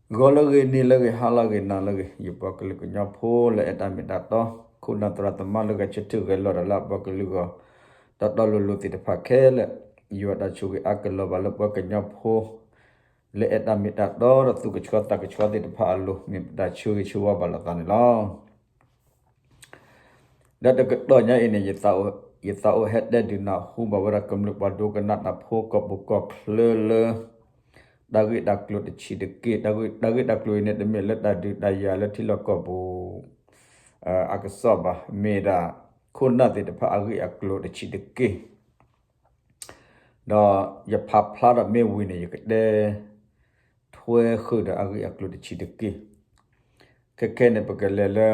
ဂီၤလၢအဂ့ၤ နံၤလၢအဂ့ၤ ဟါလၢအဂ့ၤ နၤလၢအဂ့ၤ ယပှၤကလုာ်ကညီဖိလၢအဲၣ်တၢ်မ့ၢ်တၢ်တီ, ခိၣ်နၢ်သရၣ်သမါလၢဂဲၤဆၢထၢၣ်ဂဲၤလီၤတၢ်လၢအပှၤကလုာ်အဂီၢ် တီတီလိၤလိၤသ့ၣ်တဖၣ်ခဲလၢာ်, ယွၤတၢ်ဆိၣ်ဂ့ၤအါကလီၤဘၣ်လၢပှၤကညီဖိ လၢအဲၣ်တၢ်မ့ၢ်တၢ်တီ ဒီးသူၣ်ကဆှီသးကဆှီသ့ၣ်တဖၣ်အလိၤ မ့ၢ်ပတၢ်ဆၢဂ့ၤဆၢဝါဘၣ်လိာ်သးန့ၣ်လီၤ. ဒီးတကတီၢ်ညါအံၤန့ၣ် ယသးအိၣ်ဟဲတဲဒုးနၢ်ဟူဘၣ်ဝဲဒၣ်ကမျၢၢ်ပှၤဒိကနၣ်တၢ်ဖိ ကီၢ်ပူၤကီၢ်ချၢလၢ တၢ်ဂ့ၢ်တၢ်ကျိၤတဆံးတက့ၢ်. တၢ်ဂ့ၢ်တၢ်ကျိၤအံၤန့ၣ် တမ့ၢ်လၢတၢ်ဒုးတၢ်ယၤလၢထံလီၢ်ကီၢ်ပူၤ အကစီၣ်ဘၣ်, မ့ၢ်ဒၣ်ခိၣ်နၢ်သ့ၣ်တဖၣ်အဂ့ၢ်အကျိၤတဆံးတက့ၢ်. ဒီးယဖးဖျါထီၣ်မ့ၢ်ဝံၤန့ၣ် ယကတဲထွဲဃုာ်ဒီးအဂ့ၢ်အကျိၤတဆံးတက့ၢ်. ခဲခဲန့ၣ် ပကလဲၤလၢ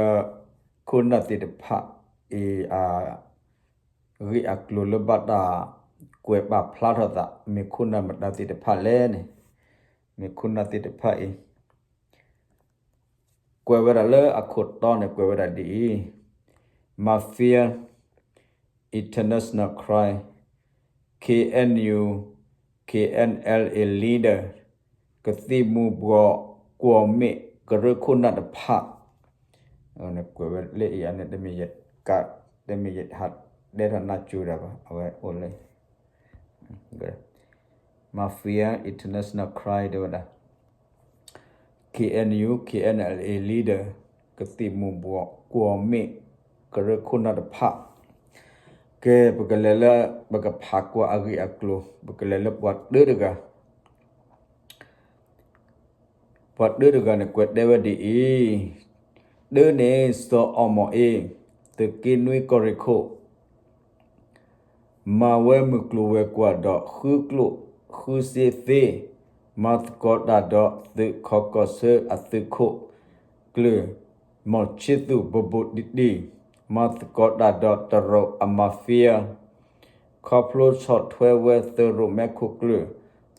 ခိၣ်နၢ်သ့ၣ်တဖၣ်အံၤ အဂ့ၢ်အကျိၤလၢဘၣ်တၢ်ကွဲးပာ်ဖျါထီၣ်သး မ့ၢ်ခိၣ်နၢ်မတၤသ့ၣ်တဖၣ်လဲၣ်န့ၣ်, မ့ၢ်ခိၣ်နၢ်သ့ၣ်တဖၣ်အံၤ ကွဲးဝဲဒၣ်လၢအခိၣ်တီန့ၣ် ကွဲးဝဲဒၣ်ဒ်အံၤ, Mafia International Crime, K N U, K N L A leader, ကသံၣ်မူၤဘှီး ကွီၢ်မ့ၣ် ကရၢခိၣ်နၢ်တဖၣ်, ကွဲးဝဲလၢအံၤ အန့ၣ် တမ့ၢ်ယကး တမ့ၢ်ယဟးတဲထီၣ်နၢ်စူၤဒၣ်ဘၣ် အဝဲအိၣ်လၢ Mafia International Crime တဲဝဲဒၣ် K N U K N L A leader ကသံၣ်မူၤဘှီး ကွီၢ်မ့ၣ် ကရၢခိၣ်နၢ်တဖၣ်, ကဲ ပကလဲၤလၢ ပကဖးကွၢ်အဂ့ၢ်အကျိၤ ပကလဲၤလၢပှၤတၢတဂၤ ပှၤတၢတဂၤန့ၣ် ကွဲးတဲဝဲဒ်အံၤ, တၢန့ၣ် စီၤအီမီၤအ့ သုးက့နွံကီၢ်ရ့ၣ်ခိၣ် မၤဝဲမုၢ်ကျိၤဝဲၤကွာ်ဒီးဃုကျိၣ်ဃုစ့သ့, မၤသကိးတၢ်ဒီးသုးခီကီၢ်ဆၢအသုးခိၣ်ကျၢၢ် မီၢ်ဆ့သူၣ်ဘိဘိတံၢ်တံၢ်, မၤသကိးတၢ်ဒီးတရူးအ mafia, ခီဖျိဆီၣ်ထွဲဝဲသုးရိၣ်မဲခိၣ်ကျၢၢ်,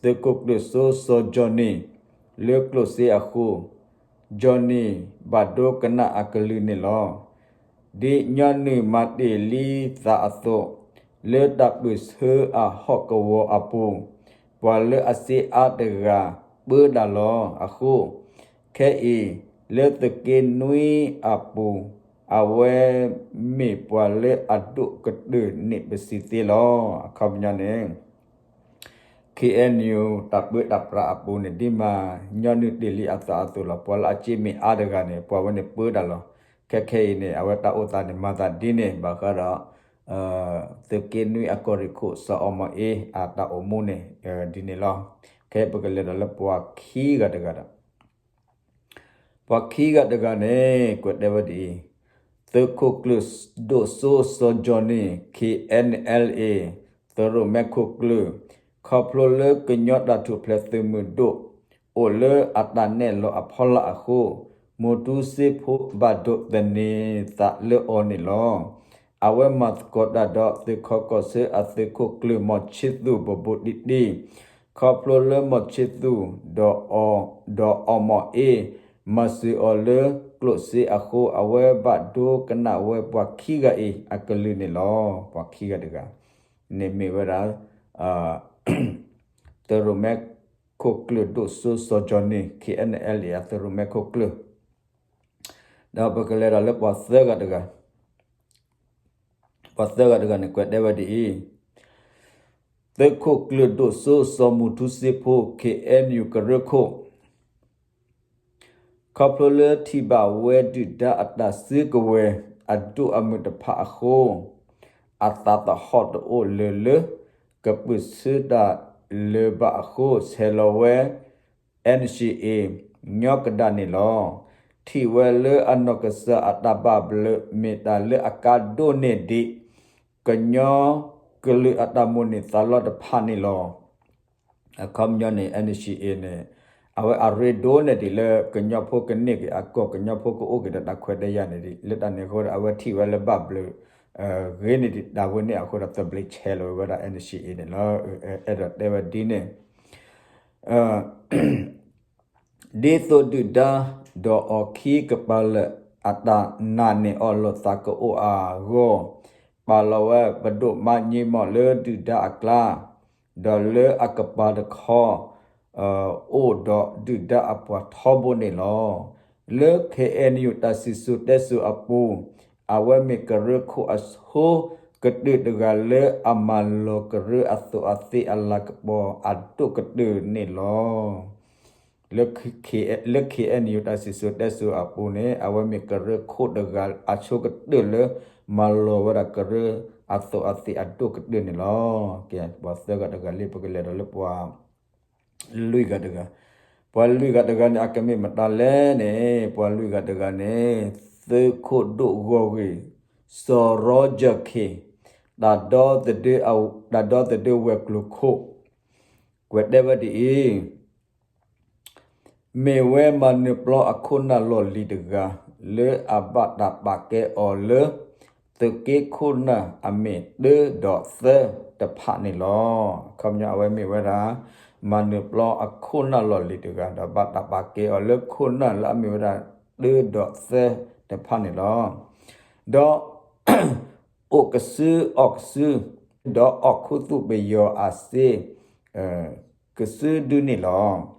သုးခိၣ်ကျၢၢ်စိစီၤ Johnny လၢကျိၣ်စ့အဃိ Johnny ဘၣ်ဒိကနၣ်အကလုၢ်န့ၣ်လီၤ. ဒ်ညီနုၢ်မၤတ့ၢ်လံသးအသိး, လၢတၢ်ပၢၢ်ဆၢအဟီၣ်ကဝီၤအပူၤ, ပှၤလၢအစ့အါတဂၤပၢတၢ်လီၤအဃိ, ခဲအံၤ လၢသုးက့နွံအပူၤ, အဝဲမ့ၢ်ပှၤလၢအဒိၣ်ကတၢၢ်န့ၣ်ပစံးသ့လီၤ. အခီပညီန့ၣ် K N U တၢ်ပၢတၢ်ပြးအပူၤန့ၣ် ဒ်မၤညီနုၢ်တ့ၢ်လံအသးအသိးလီၤ. ပှၤလၢအစ့မ့ၢ်အါတဂၤန့ၣ် ပှၤဝဲန့ၣ်ပၢတၢ်လီၤ. ခဲခဲအံၤန့ၣ် အဝဲတၢ်အိၣ်သးန့ၣ် မၤသးဒ်န့ၣ် ဘၣ်ဃးဒီး သုးက့နွံအကီၢ်ရ့ၣ်ခိၣ် စီၤအီမီၤအ့ အတၢ်အိၣ်မူန့ၣ် ဒ်န့ၣ်လီၤ. ခဲအံၤပကလဲၤဒီးလၢပှၤခံဂၤတဂၤဒီး ပှၤခံဂၤတဂၤန့ၣ် ကွဲးတဲဝဲဒ်အံၤ, သုးခိၣ်ကျၢၢ်ဒိၣ်စိစီၤ Johnny K N L A သုးရိၣ်မဲခိၣ်ကျၢၢ်, ခီဖျိလၢကညီတၢ်ထူၣ်ဖျဲးသုးမုၢ်ဒိၣ် အိၣ်လၢအတၢ်နဲၣ်လီၤအဖီလာ်အဃိ, မူၤထူစ့ဖိဘၣ်ဒိးသန့ၤသးလၢအီၤန့ၣ်လီၤ. အဝဲမၤသကိးတၢ်ဒီးသုးခီကီၢ်ဆၢအသုးခိၣ်ကျၢၢ် မီၢ်ဆ့သူၣ်ဘိဘိတံၢ်တံၢ်, ခီဖျိလၢမီၢ်ဆ့သူၣ် ဒီးအီမီၤအ့ မၤစၢၤအီၤလၢကျိၣ်စ့အဃိ, အဝဲဘၣ်ဒိကနၣ်ဝဲပှၤခံဂၤအံၤအကလုၢ်န့ၣ်လီၤ. ပှၤခံဂၤတဂၤန့ၣ်မ့ၢ်ဝဲဒၣ် သုးရိၣ်မဲခိၣ်ကျၢၢ်ဒိၣ်စိစီၤ Johnny K N L A အသုးရိၣ်မဲခိၣ်ကျၢၢ်, ဒီးပကလဲၤဒီးလၢပှၤသၢဂၤတဂၤ, ပှၤသၢဂၤတဂၤန့ၣ် ကွဲးတဲဝဲဒ်အံၤ, သုးခိၣ်ကျၢၢ်ဒိၣ်စိစီၤမူၤထူစ့ဖိ K N U ကရၢခိၣ် ခီဖျိလၢထံၣ်ဘၣ်ဝဲဒုၣ်ဒါအတၢ်စုကဝဲၤအဒိၣ်အမုၢ်တဖၣ်အဃိ, အသးသဟီၣ်တအိၣ်လၢၤလၢ ကပၢၢ်ဆၢတၢ်လၢၤဘၣ်အဃိ ဆဲးလီၤဝဲ N C A ညီကဒၣ်န့ၣ်လီၤ. ထံၣ်ဝဲလၢအနီၢ်ကစၢ်အတၢ်ဘၣ်ဘျုး မ့ၢ်တၢ်လၢအကါဒိၣ်န့ၢ်ဒံး ကညီကလုာ်အတၢ်မိၣ်န့ၢ်သးလီတဖၣ်န့ၣ်လီၤ. အခီပညီန့ၣ် N C A န့ၣ် အဝဲအရ့ဒိၣ်န့ၢ်ဒံးလၢကညီဖိကန့ၢ်က့ၤအကီၢ် ကညီဖိကအိၣ်က့ၤဒီးတၢ်ခွဲးတၢ်ယာ်န့ၣ်ဒံး လၢတၢ်န့ၣ်အဃိဒီး အဝဲထံၣ်ဝဲလၢဘၣ်ဘျုး ဂ့ၤန့ၢ်ဒံးတၢ်ဝဲန့ၣ်အဃိဒီး သဘျ့ဆဲးလီၤဝဲဒၣ် N C A န့ၣ်လီၤ. အဲၣ်ဒိးတဲဝဲဒ်န့ၣ် ဒ်သိးဒုၣ်ဒါ ဒီးအီၣ်ခံကပၤလၢာ် အတၢ်နာ်န့ၢ်အီၤလိာ်သးကအိၣ်အဂီၢ်, ပာ်လီၤဝဲပဒိၣ်မးညံမီၢ်လၢဒုၣ်ဒါအကျါ, ဒီးလၢအကပၤတခီ, အိၣ်ဒီးဒုၣ်ဒါအပှၤထီဘိန့ၣ်လီၤ. လၢ K N U တၢ်စံၣ်စိၤတဲစိၤအပူၤ, အဝဲမ့ၢ်ကရၢခိၣ်အဆိကတၢၢ်တဂၤလၢအမၤလီၤကရၢအသိးအသ့အလၤကပီၤအဒိၣ်ကတၢၢ်န့ၣ်လီၤ. လၢ K- လၢ K N U တၢ်စံၣ်စိၤတဲစိၤအပူၤန့ၣ် အဝဲမ့ၢ်ကရၢခိၣ်တဂၤအဆိကတၢၢ်လၢ မၤလီၤဝဲဒၣ်ကရၢအသိးအသ့အဒိၣ်ကတၢၢ်န့ၣ်လီၤ. ကဲ ပှၤသၢဂၤတဂၤလံ ပကလဲၤဒီးလၢပှၤ လွံၢ်ဂၤတဂၤ, ပှၤလွံၢ်ဂၤတဂၤန့ၣ် အကမ့ၢ်မတၤလဲၣ်န့ၣ် ပှၤလွံၢ်ဂၤတဂၤန့ၣ် သုးခိၣ်ဒိၣ်ဂီၢ်ဂ့ၢ် စီၤရီကၠၢၢ်ခ့ၣ်, တၢ်ဒီသဒၢဝဲၤကျိၤခိၣ်, ကွဲးတဲဝဲဒ်အံၤ, မ့ၢ်ဝဲမၤနၢၤပျီအခိၣ်နၢ်လီၢ်လံၤတဂၤ လၢအဘၣ်တၢ်ပာ်ကဲအီၤလၢ သုးက့ခိၣ်နၢ်အမ့ၢ်တၢဒီးသၢတဖၣ်န့ၣ်လီၤ. အခီပညီအဝဲမ့ၢ်ဝဲဒၣ် မၤနၢၤပျီအခိၣ်နၢ်လီၢ်လံၤတဂၤ ဒီးဘၣ်တၢ်ပာ်ကဲအီၤလၢခိၣ်နၢ်လၢအမ့ၢ်ဝဲဒၣ်တၢဒီးသၢတဖၣ်န့ၣ်လီၤ. ဒီး အိၣ်ကစုအီၣ်ကစု, ဒီးအီၣ်ခူသူၣ်ပယီၤအစ့ ကစုဒုန့ၣ်လီၤ.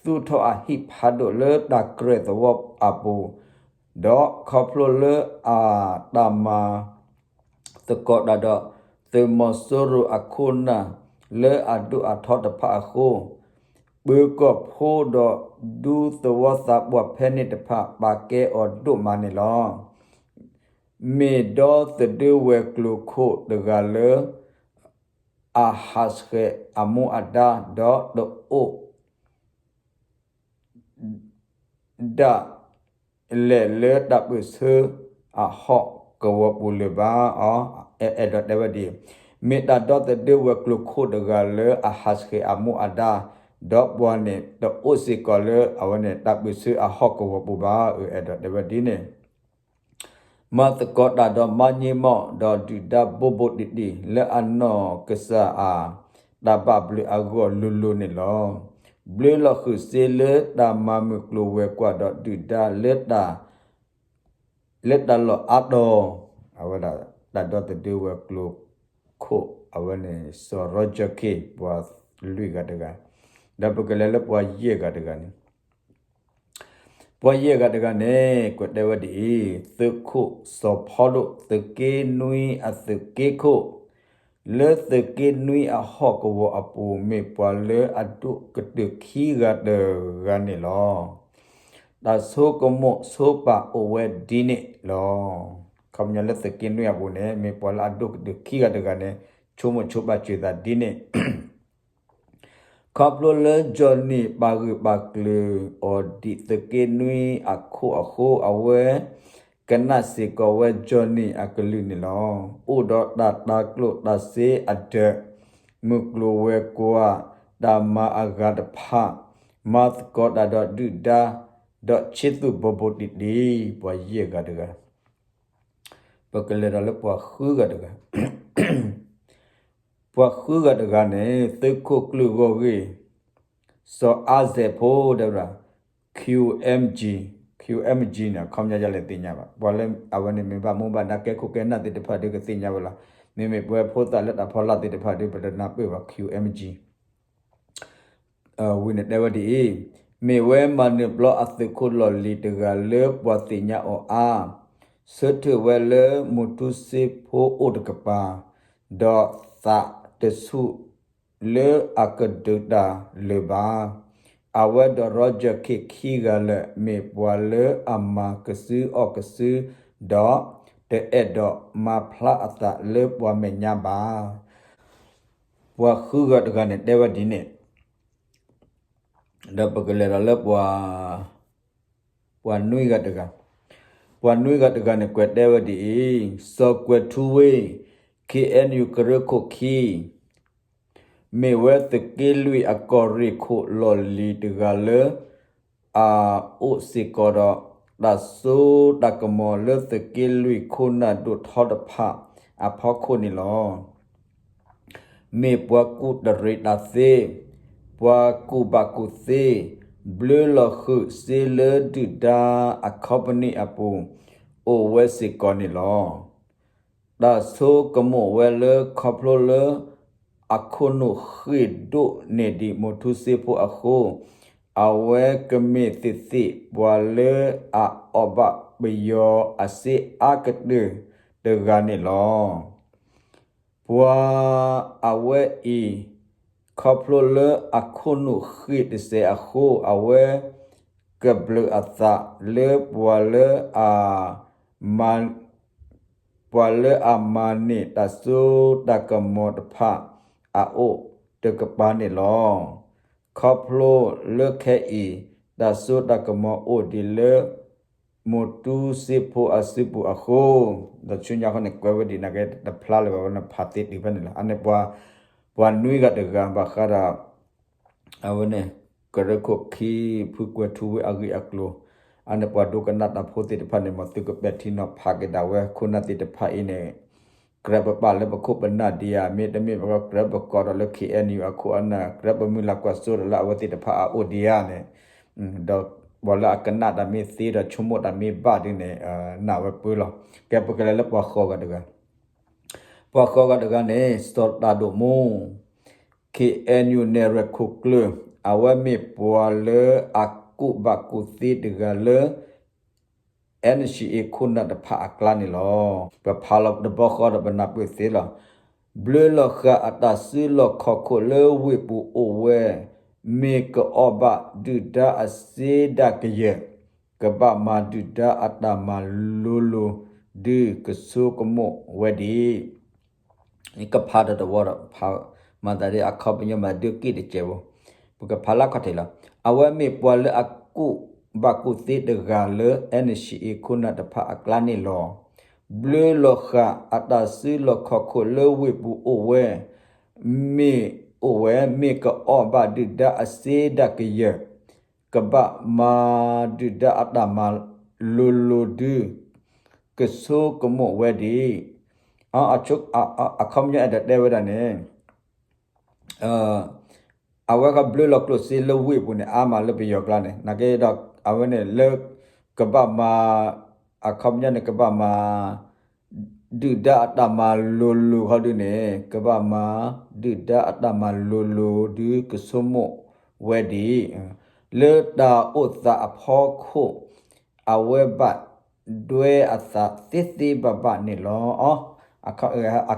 သူၣ်ထီၣ်အဟံၣ်ဖးဒိၣ်လၢတၢ်ကြဲၢ်သဝီအပူၤ, ဒီးခီဖျိလၢအတၢ်မၤသကိးတၢ်ဒီး သုးမီၤစိရိၤအခိၣ်နၢ်လၢအဒိၣ်အထီတဖၣ်အဃိ, ပၢၤကီၢ်ဖိဒီးဒူသဝီသးပှၢ်ဖဲန့ၣ်တဖၣ် ပာ်ကဲအီၤဒိၣ်မးန့ၣ်လီၤ. မ့ၢ်ဒီသဒၢဝဲၤကျိၤခိၣ်တဂၤလၢ အဟးဆှဲးအမူအဒါ ဒီးတအိၣ် ဒၣ်လဲာ်လၢတၢ်ပၢၢ်ဆၢအဟီၣ်ကဝီၤပူၤလၢၤဘၣ်အီၤ, အဲၣ်ဒိးတဲဝဲဒ်အံၤ, မ့ၢ်တၢ်ဒီသဒၢဝဲၤကျိၤခိၣ်တဂၤလၢအဟးဆှဲးအမူအဒါ, ဒီးပှၤန့ၣ်တအိၣ်စ့ၢ်ကီးလၢအဝဲန့ၣ်တၢ်ပၢၢ်ဆၢအဟီၣ်ကဝီၤပူၤဘၣ်, အၢ အဲၣ်ဒိးတဲဝဲဒ်န့ၣ် မၤသကိးတၢ်ဒီးမါန့ၢ်မီၢ် ဒီးဒုၣ်ဒါဘိးဘိးတံၢ်တံၢ် လၢအနီၢ်ကစၢ်အတၢ်ဘၣ်ဘျုးအဂီၢ်လိၤလိၤန့ၣ်လီၤ. ဘျၢလီၤဃုာ်စ့လၢတၢ်မၤမုၢ်ကျိၤဝဲၤကွာ်ဒီးဒုၣ်ဒါလၢတၢ် လၢတၢ်လီၢ်အါတီၤ, အဝဲဒၣ်တၢ်ဒီသဒၢဝဲၤကျိၤခိၣ် အဝဲန့ၣ် စီၤရီကၠၢၢ်ခ့ၣ် ပှၤလွံၢ်ဂၤတဂၤ, ဒီးပကလဲၤလၢပှၤယဲၢ်ဂၤတဂၤန့ၣ် ပှၤယဲၢ်ဂၤတဂၤန့ၣ် ကွဲးတဲဝဲဒ်အံၤ, သုးခိၣ်စီၤဖီဒိၣ် သုးက့နွံအသုးက့ခိၣ်, လၢသုးက့နွံအဟီၣ်ကဝီၤအပူၤ မ့ၢ်ပှၤလၢအဒိၣ်ကတၢၢ်ခံဂၤတဂၤန့ၣ်လီၤ. တၢ်ဆိကမိၣ်ဆိပာ်အိၣ်ဝဲဒ်န့ၣ်လီၤ. ခီပညီလၢသုးက့နွံအပူၤန့ၣ် မ့ၢ်ပှၤလၢအဒိၣ်ကတၢၢ်ခံဂၤတဂၤန့ၣ် ဆိကမိၣ်ဆိပာ်စၢၤသးဒ်န့ၣ် ခီဖျိလၢ Johnny ပာ်ဂၢၢ်ပာ်ကျၢၤအီၤဒ်သုးက့နွံအခိၣ်အဃိ အဝဲကနၣ်စ့ၢ်ကီးဝဲ Johnny အကလုၢ်န့ၣ်လီၤ. အိၣ်ဒီးတၢ်တၤကျိၣ်တၤစ့အဒၢး, မုၢ်ကျိၤဝဲၤကွာ်, တၢ်မၤအဂၤတဖၣ်, မၤသကိးတၢ်ဒီးဒုၣ်ဒါ, ဒီးဆံသူၣ်ဘိးဘိးတံၢ်တံၢ်, ပှၤယဲၢ်ဂၤတဂၤ ပကလဲၤဒီးလၢပှၤဃုဂၤတဂၤ, ပှၤဃုဂၤတဂၤန့ၣ် သုးခိၣ်ကျၢၢ်ဂီၢ်ဂ့ၢ် စီၤအါစဲးဖိ တဲဝဲဒၣ် Q M G, Q M G န့ၣ် အခီပညီယလဲၤသ့ၣ်ညါဘၣ်, ပှၤလၢအဝဲန့ၣ်မ့ၢ်ဘၣ်မူဘၣ်ဒါကဲခိၣ်ကဲနၢ်သ့ၣ်တဖၣ်ဒီးကသ့ၣ်ညါဝဲလီၤ. မ့မ့ၢ်ပဝဲဖိသၣ်လၢတၢ်ဖီလာ်သ့ၣ်တဖၣ်ဒီး ပတနၢ်ပၢၢ်ဘၣ် Q M G ဝံၤန့ၣ်တဲဝဲဒ်အံၤ, မ့ၢ်ဝဲမၤနၢၤပျီအသုးခိၣ်လီၢ်လံၤတဂၤလၢပှၤသ့ၣ်ညါအီၤအါ, ဆၢထၢၣ်ဝဲလၢမူတူစ့ဖိအိၣ်တကပၤ, ဒီးသးတဆူၣ်လၢအကဒုးတၢ်လၢၤဘၣ်. အဝဲဒီး Roger K ခံဂၤလၢာ် မ့ၢ်ပှၤလၢအမၤကစုအီၣ်ကစု, ဒီးတအဲၣ်ဒိးမၤဖျါအသးလၢပှၤမဲာ်ညါဘၣ်. ပှၤဃုဂၤတဂၤန့ၣ်တဲဝဲဒ်န့ၣ်, ဒီးပကလဲၤဒီးလၢပှၤ ပှၤနွံဂၤတဂၤ, ပှၤနွံဂၤတဂၤန့ၣ်ကွဲးတဲဝဲဒ်အံၤ, စီၤကွဲၤထူဝ့ၣ် K N U ကရၢခိၣ်ခံ မ့ၢ်ဝဲသုးက့လွံၢ်အကီၢ်ရ့ၣ်ခိၣ်လီၢ်လံၤတဂၤလၢ အအိၣ်စ့ၢ်ကီးဒီး တၢ်စိတၢ်ကမီၤလၢသုးက့လွံၢ်ခိၣ်နၢ်ဒိၣ်ထီတဖၣ်အဖီခိၣ်န့ၣ်လီၤ. မ့ၢ်ပှၤကူၣ်တရံးတၢ်သ့, ပှၤကူၣ်ဘၣ်ကူၣ်သ့, ဘျၢလီၤဃုာ်စ့လၢဒုၣ်ဒါအခီပနံၣ်အပူၤ အိၣ်ဝဲစ့ၢ်ကီးန့ၣ်လီၤ. တၢ်ဆိကမိၣ်ဝဲလၢခီဖျိလၢ အခိၣ်နူာ်ဃ့ၢ်ဒိၣ်န့ၢ်ဒံးမူထူစ့ဖိအဃိ, အဝဲကမ့ၢ်သ့ၣ်သ့ၣ်ပှၤလၢအအီၣ်ဘၣ်ပယီၤအစ့အါကတၢၢ်တဂၤန့ၣ်လီၤ. ပှၤအဝဲအံၤ ခီဖျိလၢအခိၣ်နူာ်ဃ့ၢ်တစဲးအဃိ, အဝဲကဘျုးအသးလၢပှၤလၢအ ပှၤလၢအမၤန့ၢ်တၢ်စိတၢ်ကမီၤတဖၣ် အအိၣ်တကပၤန့ၣ်လီၤ. ခီဖျိလၢခဲအံၤ တၢ်စိတၢ်ကမီၤအိၣ်ဒံးလၢ မူထူစ့ဖိအစုပူၤအဃိ, ဒီးဆူညါဃီန့ၣ် ကွဲးဝဲဒံးနာ်က့ တဖျါလၢၤဘၣ်ဝဲန့ၣ် ဖးသ့တုၤဖဲန့ၣ်လီၤ. အန့ၣ်ပှၤ ပှၤနွံဂၤတဂၤ ဘၣ်ဃးဒီး အဝဲန့ၣ် ကရၢခိၣ်ခံ ဖုကွဲၤထူဝ့ၢ်အဂ့ၢ်အကျိၤ, အန့ၣ်ပှၤဒိကနၣ်တၢ်ဖိသ့ၣ်တဖၣ်န့ၣ် မ်သုကပဲာ်ထံနီၤဖးက့ၤဒၣ်ဝဲ ခိၣ်နၢ်သ့ၣ်တဖၣ်အံၤန့ၣ် ကြၢးပပာ်လၢပခိၣ်ပနၢ်ဒံးဧါ, မ့တမ့ၢ်ပကြၢးပကိးဒီးလၢ ခ့ၣ်အဲၣ်ယူၣ် အခိၣ်အနၢ် ကြၢးပမုၢ်လၢ်ကွၢ်စိဒီးလၢအဝဲသ့ၣ်တဖၣ်အအိၣ်ဒံးဧါန့ၣ်, ဒီးပှၤလၢအကနၣ်တၢ်မ့ၢ်သ့ဒီးဆိကမိၣ်တၢ်မ့ၢ်ဘၣ်ဒ်န့ၣ် နာ်ဝဲပၢလီၤ. ကဲ ပကလဲၤလၢပှၤဃိးဂၤတဂၤ ပှၤဃိးဂၤတဂၤန့ၣ် စီၤတၢ်ဒိၣ်မူ ခ့ၣ်အဲၣ်ယူၣ် နဲၣ်ရွဲၣ်ခိၣ်ကျၢၢ်, အဝဲမ့ၢ်ပှၤလၢအကူၣ်ဘၣ်ကူၣ်သ့တဂၤလၢ အဲၣ်နၣ်ၡံၣ်အ့ၣ် ခိၣ်နၢ်တဖၣ်အကျါန့ၣ်လီၤ. ပဖးလီၤတဘျီဃီဒီးပနၢ်ပၢၢ်သ့လီၤ. ဘျၢလီၤဃာ်အတၢ်စုလီၢ်ခီၣ်ခိၣ်လၢဝ့ၢ်ပူၤအိၣ်ဝဲ, မ့ၢ်ကအီၣ်ဘၣ်ဒုၣ်ဒါအစ့ဒၣ်ကယၢၢ်, ကဘၣ်မၤဒုၣ်ဒါအတၢ်မၤလိၤလိၤဒုးကဆိကမိၣ်ဝဲဒံး ကဖးဒီးတဝီဒီး ဖးမၤသးဒ်အခီပညီမၤဒုးက့ၣ်တစဲးဖိ, ပကဖးလၢခီၣ်ထံးလီၤ. အဝဲမ့ၢ်ပှၤလၢအကူၣ်ဘၣ်ကူၣ်သ့တဂၤလၢ အဲၣ်နၣ်ၡံၣ်အ့ၣ် ခိၣ်နၢ်တဖၣ်အကျါန့ၣ်လီၤ. ဘျၢလီၤဃာ်အတၢ်စုလီၢ်ခီၣ်ခိၣ်လၢဝ့ၢ်ပူၤအိၣ်ဝဲ, မ့ၢ်အိၣ်ဝဲ မ့ၢ်ကအီၣ်ဘၣ်ဒုၣ်ဒါအစ့ဒၣ်ကယၢၢ်, ကဘၣ်မၤဒုၣ်ဒါအတၢ်မၤလိၤလိၤဒုး ကဆိကမိၣ်ဝဲဒံး အခီပညီအဲၣ်ဒိးတဲဝဲဒၣ်န့ၣ် အဝဲဃီဘျၢလီၤကျိၣ်စ့လၢဝ့ၢ်ပူၤန့ၣ် အါမးလၢပယီၤကျါန့ၣ် နာ်က့ဒီး အဝဲန့ၣ်လၢ ကဘၣ်မၤ အခီပညီန့ၣ် ကဘၣ်မၤ ဒုၣ်ဒါအတၢ်မၤလိၤလိၤခီဒုးန့ၣ် ကဘၣ်မၤ ဒုၣ်ဒါအတၢ်မၤလိၤလိၤဒုးကဆိကမိၣ်ဝဲဒံး လၢတၢ်အိၣ်သးအဖီခိၣ် အဝဲဘၣ်ဒွဲအသးသ့သ့ဘၣ်ဘၣ်န့ၣ်လီၤ. အ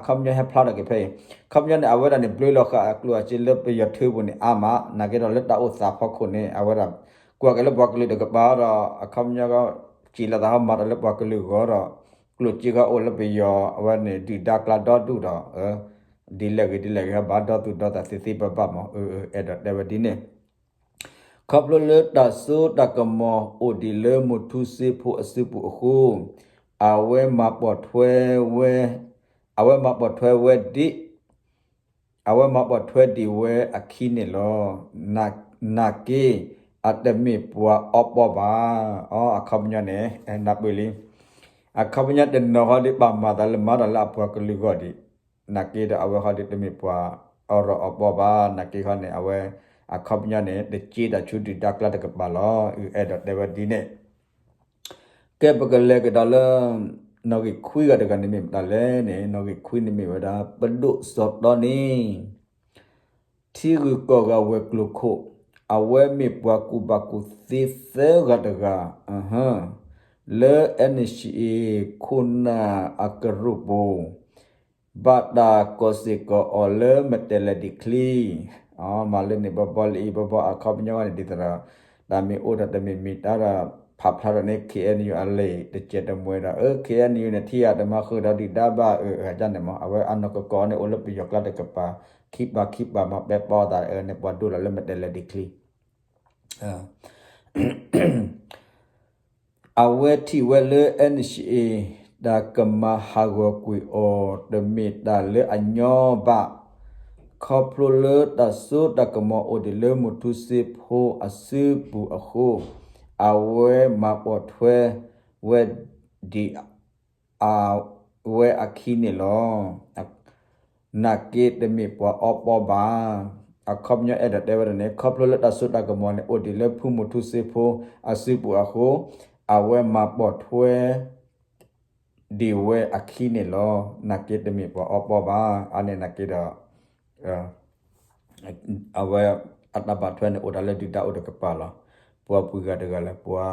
ခီပညီဟဲဖျါထီၣ်က့ၤဖဲအံၤ အခီပညီန့ၣ် အဝဲဒၣ်န့ၣ် ဘျၢလီၤဃာ်အကျိၣ်အစ့လၢပယီၤထၢပူၤန့ၣ် အါမး နာ်က့ဒီးလၢတၢ်အိၣ်သးဖီခိၣ်န့ၣ် အဝဲဒၣ် ကွၢ်က့ၤလၢပှၤကလုာ်တကပၤဒီး အခီပညီ စံးလီၤသးဟီမၤတၢ်လၢပှၤကလုာ်ဂီၢ်ဒီး ကျိၣ်စ့ဂီၢ်အိၣ်လၢပယီၤ အဝဲန့ၣ် ဒုၣ်ဒါကျါဒီဒူၣ်ဒီး ဒ်လဲၣ်ဂ့ၤဒ်လဲၣ်ဂ့ၤ ဘၣ်ဒီသူၣ်ဒီသးသ့သ့ဘၣ်ဘၣ်မး အဲၣ်ဒိးတဲဝဲဒ်န့ၣ် ခီဖျိလၢတၢ်စိတၢ်ကမီၤအိၣ်ဒံးလၢမူထူစ့ဖိအစုပူၤအဃိ, အဝဲမၤပိာ်ထွဲဝဲ, အဝဲမၤပိာ်ထွဲဝဲဒ်, အဝဲမၤပိာ်ထွဲဒံးဝဲအခံန့ၣ်လီၤ. နာ်က့ အတမ့ၢ်ပှၤအီပီဘၣ်. အခီပညီန့ၣ် နၢ်ပၢၢ်လံ အခီပညီတနီၤဃီဒ်ပာ်မၤသးလၢမၤတၢ်လၢအပှၤကလုာ်ဂီၢ်ဒံး, နာ်က့ဒီးအဝဲဃီဒ်တမ့ၢ်ပှၤအီၣ်ရီၣ်အီပီဘၣ်. နာ်က့ဃီန့ၣ် အဝဲ အခီပညီန့ၣ် တက့တၢ်ဆူဒုၣ်ဒါကျါတကပၤလီၤ. အအဲၣ်ဒိးတဲဝဲဒ်န့ၣ် ကဲပကလဲၤကဒီးလၢ နီၣ်ဂံၢ်ခွံဂၤတဂၤန့ၣ်မ့ၢ်မတၤလဲၣ်န့ၣ် နီၣ်ဂံၢ်ခွံန့ၣ်မ့ၢ်ဝဲဒၣ် ပဒိၣ်စီၤတီန့ၣ် ထံဂုၤကီၢ်ဂၤဝဲၤကျိၤခိၣ်, အဝဲမ့ၢ်ပှၤကူၣ်ဘၣ်ကူၣ်သ့သၢဂၤတဂၤ လၢ NCA ခိၣ်နၢ်အကရူၢ်ပူၤ ဘၣ်တၢ်ကိးစ့ၢ်ကီးအီၤလၢမတဲၤလဲၤဒံးချံ မၤလၢန့ၣ်ဘီဘီလၢအံၤဘီဘီ အခီပညီန့ၣ် ဒ်သိးဒီး တၢ်မ့ၢ်အိၣ်ဒီးတမ့ၢ်မံၤတၢ်ဒီး ဖးဖျါထီၣ်န့ၣ် KNU အလံာ်တစဲးတမှဲဒီး အၢ KNU န့ၣ် ထံၣ်အတမၤဃုာ်ဒီးဒုၣ်ဒါဘၣ် အၢ အဒ်န့ၣ်မး အဝဲအနီၢ်ကီၢ်ကီၢ်န့ၣ် အိၣ်လၢပယီၤကျါတကပၤ ခံပၤခံပၤမၤပဲပီသး အၢ န့ၣ်ပှၤဒိၣ်လီၤလၢမတဲၤလဲၤဒံးချံ အဝဲထံၣ်ဝဲလၢ NCA တၢ်ကမၤဟးဂီၤကွံာ်အီၤ တမ့ၢ်တၢ်လၢအညီဘၣ်. ခီဖျိလၢတၢ်စိတၢ်ကမီၤအိၣ်ဒံးလၢမူထူစ့ဖိအစုပူၤအဃိ, အဝဲမၤပိာ်ထွဲဝဲဒံး အဝဲအခံန့ၣ်လီၤ. နာ်က့တမ့ၢ်ပှၤအီပီဘၣ်. အခီပညီအဲၣ်ဒိးတဲဝဲဒၣ်န့ၣ် ခီဖျိလၢတၢ်စိတၢ်ကမီၤန့ၣ် အိၣ်ဒံးလၢဖုမူထူစ့ဖိအစုပူၤအဃိ, အဝဲမၤပိာ်ထွဲ ဒံးဝဲအခံန့ၣ်လီၤ. နာ်က့တမ့ၢ်ပှၤအီပီဘၣ်. အါန့ၣ်နာ်က့ဒီး အဝဲအတၢ်ဘၣ်ထွဲန့ၣ် အိၣ်ဒၣ်လၢဒုၣ်ဒါအိၣ်တကပၤလီၤ. ပှၤပှဲၤဂၤတဂၤလၢ ပှၤ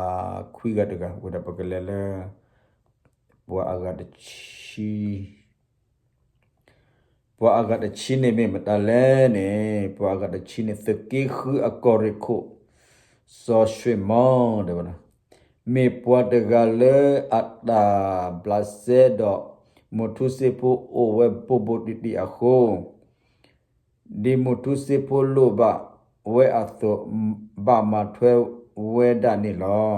ခွံဂၤတဂၤ ဝံၤဒီးပကလဲၤလၢ ပှၤအဂၤတဆံ ပှၤအဂၤတဆံန့ၣ်မ့ၢ်မတၤလဲၣ်န့ၣ် ပှၤအဂၤတဆံန့ၣ် သုးက့ဃုအကီၢ်ရ့ၣ်ခိၣ် စီၤၡွ့ၣ်မီၣ် တဲဝဲဒၣ် မ့ၢ်ပှၤတဂၤလၢအတၢ်ဘျးစဲဒီး မုၢ်ထူစ့ဖိအိၣ်ဝဲဘိးဘိးတံၢ်တံၢ်အဃိ ဒ်မုၢ်ထူစ့ဖိလိၣ်ဘၣ်ဝဲအသိး ဘၣ်မၤထွဲဝဲဒၣ်န့ၣ်လီၤ.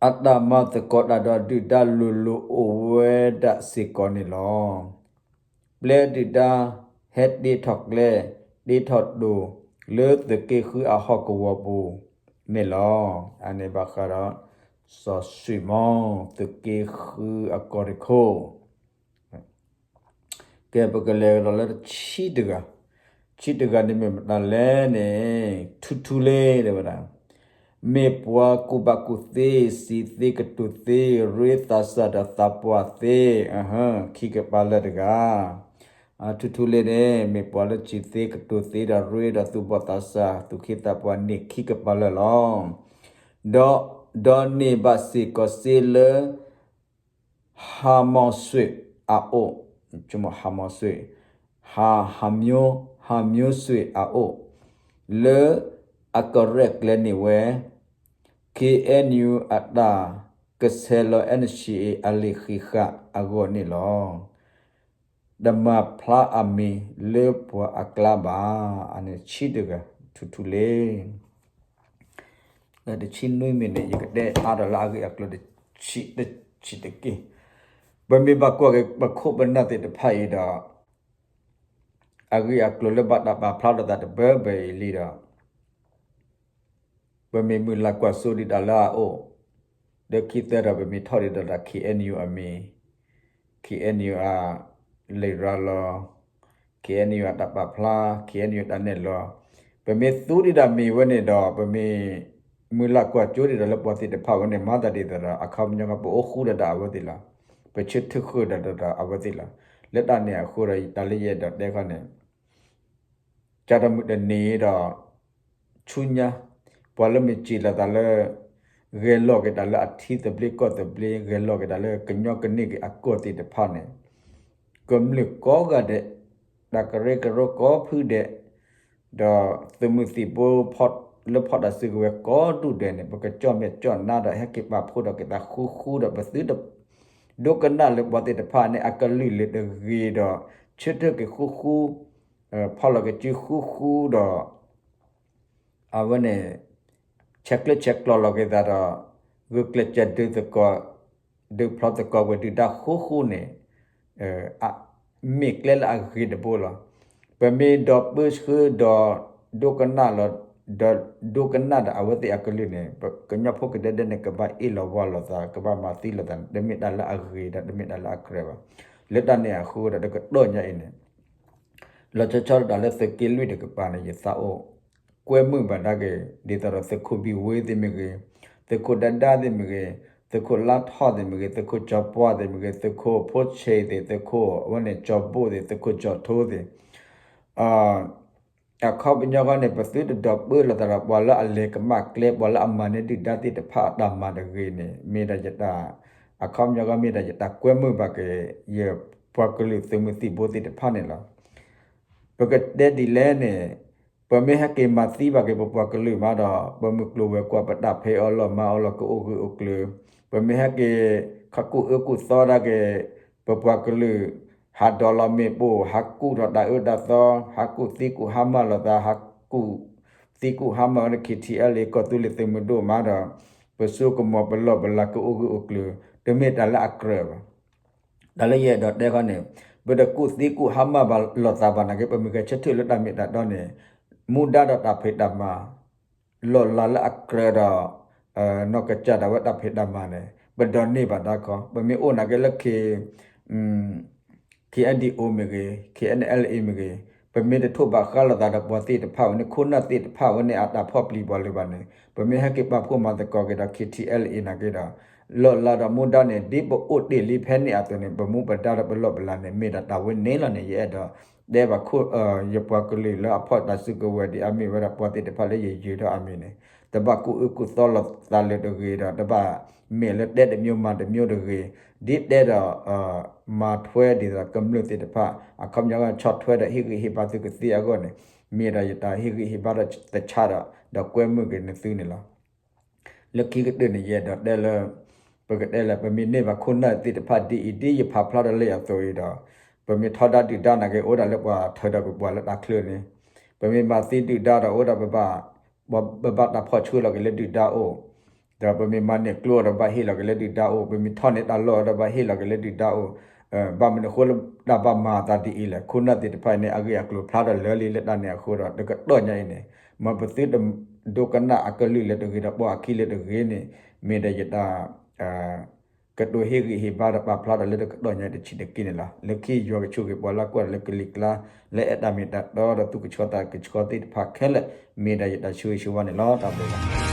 အတၢ်မၤသကိးတၢ်ဒီးဒုၣ်ဒါလိၤလိၤအိၣ်ဝဲဒၣ်စ့ၢ်ကီးန့ၣ်လီၤ. ပျဲဒုၣ်ဒါဟဲတ့ထီၣ်ကျဲ တ့ထီၣ်ဒိၣ် လၢသုးက့ဃုအဟီၣ်ကဝီၤပူၤန့ၣ်လီၤ. အန့ၣ်ဘၣ်ဃးဒီး စီၤၡွ့ၣ်မီၣ် သုးက့ဃုအကီၢ်ရ့ၣ်ခိၣ် ကဲ ပကလဲၤကဒီးလၢတဆံတဂၤ, ဆံတဂၤန့ၣ်မ့ၢ်မတၤလဲၣ်န့ၣ် ထူထူလ့ တဲဝဲဒၣ်, မ့ၢ်ပှၤကူၣ်ဘၣ်ကူၣ်သ့ စံးသ့ကတိၤသ့ ရ့သးစၢ်ဒီးသးပှၢ်သ့ ခံကပၤလၢာ်တဂၤ, ထူထူလ့န့ၣ် မ့ၢ်ပှၤလၢစံးသ့ကတိၤသ့ဒီးရ့ဒီးသူၣ်ဘီၣ်သးစၢ် သူၣ်က့သးပှၢ်န့ၣ်ခံကပၤလၢာ်လီၤ. ဒီး, ဒီးန့ၢ်ဘၣ်စ့ၢ်ကီးစ့လၢ ဟၤမီၤစွ့ၣ်အအိၣ်, ဟၤမီၤစွ့ၣ်, ဟၤ, ဟၤမၠိစွ့ၣ်အအိၣ်, လၢအကရဲၣ်ကျဲၤန့ၢ်ဝဲ ခ့ၣ်အဲၣ်ယူၣ် အတၢ်ကဆဲးလီၤ NCA အလံာ်ဃံးဃာ်အဂီၢ်န့ၣ်လီၤ. တမၤဖျါအမံၤလၢပှၤအကျါဘၣ်, အန့ၣ်ဆံတဂၤ ထူထူလ့ တဆံနွံမံၤန့ၣ် ယကတဲအါဒီးလၢအဂ့ၢ်အကျိၤတဆံးတက့ၢ်. ပမ့ၢ်ဘၣ်ကွၢ်က့ၤ ပခိၣ်ပနၢ်သ့ၣ်တဖၣ်အံၤဒီး အဂ့ၢ်အကျိၤလၢဘၣ်တၢ်ပာ်ဖျါထီၣ်သးတဘၢဘၢအံၤလံဒီး ပမ့ၢ်မုၢ်လၢ်ကွၢ်စိဒံးတၢ်လၢအအိၣ်, ဒီးခံသၢဒီး ပမ့ၢ်ထီၣ်ဒံးဒီးတၢ် ခ့ၣ်အဲၣ်ယူၣ် အမံၤ, ခ့ၣ်အဲၣ်ယူၣ် အလံာ်ရၤလီၤ, ခ့ၣ်အဲၣ်ယူၣ် အတၢ်ပာ်ဖျါ, ခ့ၣ်အဲၣ်ယူၣ် အတၢ်နဲၣ်လီၤ, ပမ့ၢ်သူဒံးတၢ်မံၤဝဲန့ၣ်ဒီး ပမ့ၢ်မုၢ်လၢ်ကွၢ်စိဒံးတၢ်လၢပှၤသ့ၣ်တဖၣ်ဝဲန့ၣ် မၤသးဒ်သိးဒီး အခီပညီ ပအိၣ်ဃူဒီးအဝဲသ့ၣ်လီၤ. ပဆၢထၢၣ်ဃုာ်ဒီးအဝဲသ့ၣ်လီၤ. လၢတၢ်န့ၣ်အဃိဒီး တၢ်လၢယအဲၣ်ဒိးတဲခီန့ၣ် ကၢ်တမုၢ်တနံၤဒီး ဆူညါ ပှၤလၢမ့ၢ်စံးလီၤသးလၢ ဂဲၤလိာ်က့ၤတၢ်လၢအထံသဘျ့ကီၢ်သဘျ့ ဂဲၤလိာ်က့ၤတၢ်လၢကညီကန့ၢ်က့ၤအကီၢ်သ့ၣ်တဖၣ်န့ၣ် ကမျၢၢ်ကိးဂၤဒဲး တၢ်ကရၢကရိကိးဖုဒဲး ဒီးသုးမုၢ်သံၣ်ဘိ လၢဖီၣ်တၢ်စုကဝဲၤကိးဒူၣ်ဒဲးန့ၣ် ပကကၠီၣ်မဲာ်ကၠီၣ်နါဒီး ဟဲက့ၤပာ်ဖှိၣ်ဒီးက့ၤသးဃူဃူဒီး ပသုတ ဒိကနၣ်လၢပှၤသ့ၣ်တဖၣ်န့ၣ် အကလုၢ်လၢတဂ့ၤဒီး ဆၢထၢၣ်က့ၤဃူဃူ ဖီၣ်လီၤက့ၤစုဃူဃူဒီး အဝဲန့ၣ် ဆဲးကျၢဆဲးကျိးလီၤက့ၤသးဒီး ဂုာ်ကျဲးစၢးဒုးသကိး ဒုးဖျီသကိးဝဲဒုၣ်ဒါဃူဃူန့ၣ် မ့ၢ်ကျဲလၢအဂ့ၤတဘိလီၤ. ပမ့ၢ်ဒီပုၢ်ဆှၢဒီး ဒိကနၣ်လီၤ ဒီးဒိကနၣ်ဒီးအဝဲသ့ၣ်အကလုၢ်န့ၣ် ကညီဖိကဒဲဒဲန့ၣ် ကဘၣ်အ့ၣ်လိာ်ဝါလိာ်သး ကဘၣ်မၤသံလိာ်သးန့ၣ် တမ့ၢ်တၢ်လၢအဂ့ၤဒီးတမ့ၢ်တၢ်လၢအကြၢးဘၣ်. လၢတၢ်န့ၣ်အဃိဒီး တကတီၢ်ညါအံၤန့ၣ် လီၤဆီဆီတၢ်လၢသုးက့လွံၢ်တကပၤန့ၣ် ယသးအိၣ်ကွဲမုာ်ဘၣ်ဒၣ်က့ၤ ဒ်သိးဒီးသုးခိၣ်ဘံၣ်ဝ့သ့ၣ်မ့ၢ်ဂ့ၤ, သုးခိၣ်ဒါဒါသ့ၣ်မ့ၢ်ဂ့ၤ, သုးခိၣ်လါထီၣ်သ့ၣ်မ့ၢ်ဂ့ၤ, သုးခိၣ်ကၠီၤပှၢ်သ့ၣ်မ့ၢ်ဂ့ၤ, သုးခိၣ်ဖိဆံးသ့ၣ်, သုးခိၣ်အဝဲန့ၣ်ကၠီၤဘိၣ်သ့ၣ်, သုးခိၣ်ကၠီၤထိသ့ၣ် အခီပညီဃီန့ၣ် ပသုတဒိးပၢလီၤသးဒီးပှၤလၢအလဲၤကမၣ်ကျဲ ပှၤလၢအမၤန့ၢ်ဒုၣ်ဒါသ့ၣ်တဖၣ်အတၢ်မၤတဂ့ၤန့ၣ် မ့ၢ်ဒၣ်ယတၢ်, အခီပညီဃီမ့ၢ်ဒၣ်ယတၢ်ကွဲမုာ်ဘၣ်က့ၤ ယပှၤကလုာ်သုးမုၢ်သံၣ်ဘိသ့ၣ်တဖၣ်န့ၣ်လီၤ. ပကတဲဒ်လဲၣ်န့ၣ် ပမ့ၢ်ဟဲက့ၤမၤသံဘၣ်က့ၤပပှၤကလုာ်မးဒီး ပမုၢ်ကျိၤဝဲၤကွာ် ပတၢ်ဖံးအီၣ်လီၤမၤအီၣ်လီၤကအိၣ်ဂၢၢ်အိၣ်ကျၢၤ, ပမ့ၢ်ဟဲက့ၤ ခီကူၣ်အၢကူၣ်သီဒၣ်က့ၤ ပပှၤကလုာ် ဟးဒိးလီၤမ့ၣ်ပိၢ် ဟးကူၣ်ထီၣ်တၢ်အၢတၢ်သီ ဟးကူၣ်သံကူၣ်ဟါမၢ်လိာ်သး ဟးကူၣ်သံကူၣ်ဟါမၢ်ဝဲဒၣ် ခ့ၣ်ထံၣ်အဲလ်အ့ ကီၢ်သူလ့ၤသုးမုၢ်ဒိၣ်မးဒီး ပစိကမီၤပလီၢ်ပလၤကအိၣ်ဂၢၢ်အိၣ်ကျၢၤ တမ့ၢ်တၢ်လၢအကြၢးဘၣ်. တၢ်လၢယအဲၣ်ဒိးတဲခီန့ၣ် ပတကူၣ်သံကူၣ်ဟါမၢ်ဘၣ်လိာ်သးဘၣ်နာ်က့ ပမ့ၢ်ဂဲၤဆၢထၢၣ်လၢတၢ်မ့ၢ်တၢ်တီန့ၣ် မူဒါဒီးတၢ်ဖံးတၢ်မၤ လီၢ်လၤလၢအကြၢးဒီး နီၢ်ကစၢ်ဒၣ်ဝဲတၢ်ဖံးတၢ်မၤန့ၣ် ပဒိးန့ၢ်ဘၣ်တၢ်ခီ ပမ့ၢ်အိၣ်နာ်က့လၢ ခ့ၣ်အဲၣ်ဒံၣ်အိၣ်မ့ၢ်ဂ့ၤ ခ့ၣ်အဲၣ်အလ်အ့မ့ၢ်ဂ့ၤ ပမ့ၢ်တထိးဘၣ်ဃးလိာ်သးဒီးပှၤသ့ၣ်တဖၣ်ဝဲန့ၣ် ခိၣ်နၢ်သ့ၣ်တဖၣ်ဝဲန့ၣ် အတၢ်ဖီၣ်ပျံၤပှၤလၢၤဘၣ်န့ၣ် ပမ့ၢ်ဟဲက့ၤပာ်ဖှိၣ်မၤသကိးက့ၤဒီး ခ့ၣ်ထံၣ်အဲလ်အ့နာ်က့ဒီး လီၢ်လၤဒီးမူဒါန့ၣ် ဒ်ပအိၣ်တ့ၢ်လံဖဲန့ၣ်အသိးန့ၣ် ပမူပဒါဒီးပလီၢ်ပလၤန့ၣ် မ့ၢ်ဒၣ်တၢ်ဝဲန့ၣ်လီၤန့ၣ် ယအဲၣ်ဒိး တဲဘၣ်ခိၣ် ယပှၤကလုာ်လၢအဖီၣ်တၢ်စုကဝဲၤဒ်အမ့ၢ်ဝဲဒၣ်ပှၤသ့ၣ်တဖၣ်လၢယယုၤထီၣ်အမံၤန့ၣ် တဘၣ်ကူၣ်အၢကူၣ်သီလိာ်သးလၢၤတဂ့ၤဒီး တဘၣ်မ့ၢ်လၢတဲတမျိုးမၤတမျိုးတဂ့ၤ, ဒ်တဲဒီး မၤထွဲဒ်သိးကမျၢၢ်သ့ၣ်တဖၣ် အခီပညီဆီၣ်ထွဲဒီးဟ့ၣ်ဂံၢ်ဟ့ၣ်ဘါသုကသ့အဂီၢ်န့ၣ် မ့ၢ်ဒၣ်ယတၢ်ဟ့ၣ်ဂံၢ်ဟ့ၣ်ဘါဒီးတဆါဒီး ဒီးကွဲမုာ်က့ၤနသုန့ၣ်လီၤ. လၢခံကတၢၢ်န့ၣ် ယအဲၣ်ဒိးတဲလၢ ပကတဲလၢ ပမ့ၢ်န့ၢ်ဘၣ်ခိၣ်နၢ်သ့ၣ်တဖၣ်ဒ်အံၤ ဒ်ယဖးဖျါဒီးလၢအသိးအံၤဒီး ပမ့ၢ်ထီဒါဒုၣ်ဒါနာ်က့ အိၣ်ဒၣ်လၢပှၤထၢဒီးပပှၤလၢတၢ်ချၢန့ၣ်, ပမ့ၢ်မၤသံဒုၣ်ဒါဒီးအိၣ်ဒၣ်ပဘၣ် ပဘၣ်တၢ်ဖီၣ်ဆှၢလီၤက့ၤလၢဒုၣ်ဒါအိၣ်, ဒီးပမ့ၢ်မၤန့ၢ်ကျိဒီးဘၣ်ဟ့ၣ်လီၤက့ၤလၢဒုၣ်ဒါအိၣ်, ပမ့ၢ်ထီၣ်န့ၢ်တၢ်လီၢ်ဒီးဘၣ်ဟ့ၣ်လီၤက့ၤလၢဒုၣ်ဒါအိၣ်, ဘၣ်မနုၤအဃိလၢတၢ်ဘၣ်မၤအသးဒ်အံၤလဲၣ်. ခိၣ်နၢ်သ့ၣ်တဖၣ်အံၤန့ၣ် အဂ့ၢ်အကျိၤဖျါထီၣ်လၢာ်လံလၢတၢ်န့ၣ်အဃိဒီး တကတီၢ်ညါအံၤန့ၣ် မ်ပသုတဒိကနၣ်အကလုၢ်လၢတဂ့ၤဒီးပိာ်အခံလၢတဂ့ၤန့ၣ် မ့ၢ်ဒၣ်ယတၢ် ကတိၤဟ့ၣ်ဂံၢ်ဟ့ၣ်ဘါဒီးပာ်ဖျါထီၣ်လၢတကတီၢ်ညါတဆံးတက့ၢ်န့ၣ်လီၤ. လၢခံယွၤကဆိၣ်ဂ့ၤပှၤလၢကွၢ်ဒီးလၢကလံၤကျါ လၢအဲၣ်တၢ်မ့ၢ်တၢ်တီဒီးသူၣ်ကဆှီသးကဆှီသ့ၣ်တဖၣ်ခဲလၢာ် မ့ၢ်ဒၣ်ယတၢ်ဆၢဂ့ၤဆၢဝါန့ၣ်လီၤ. တၢ်ဘျုးလီၤ.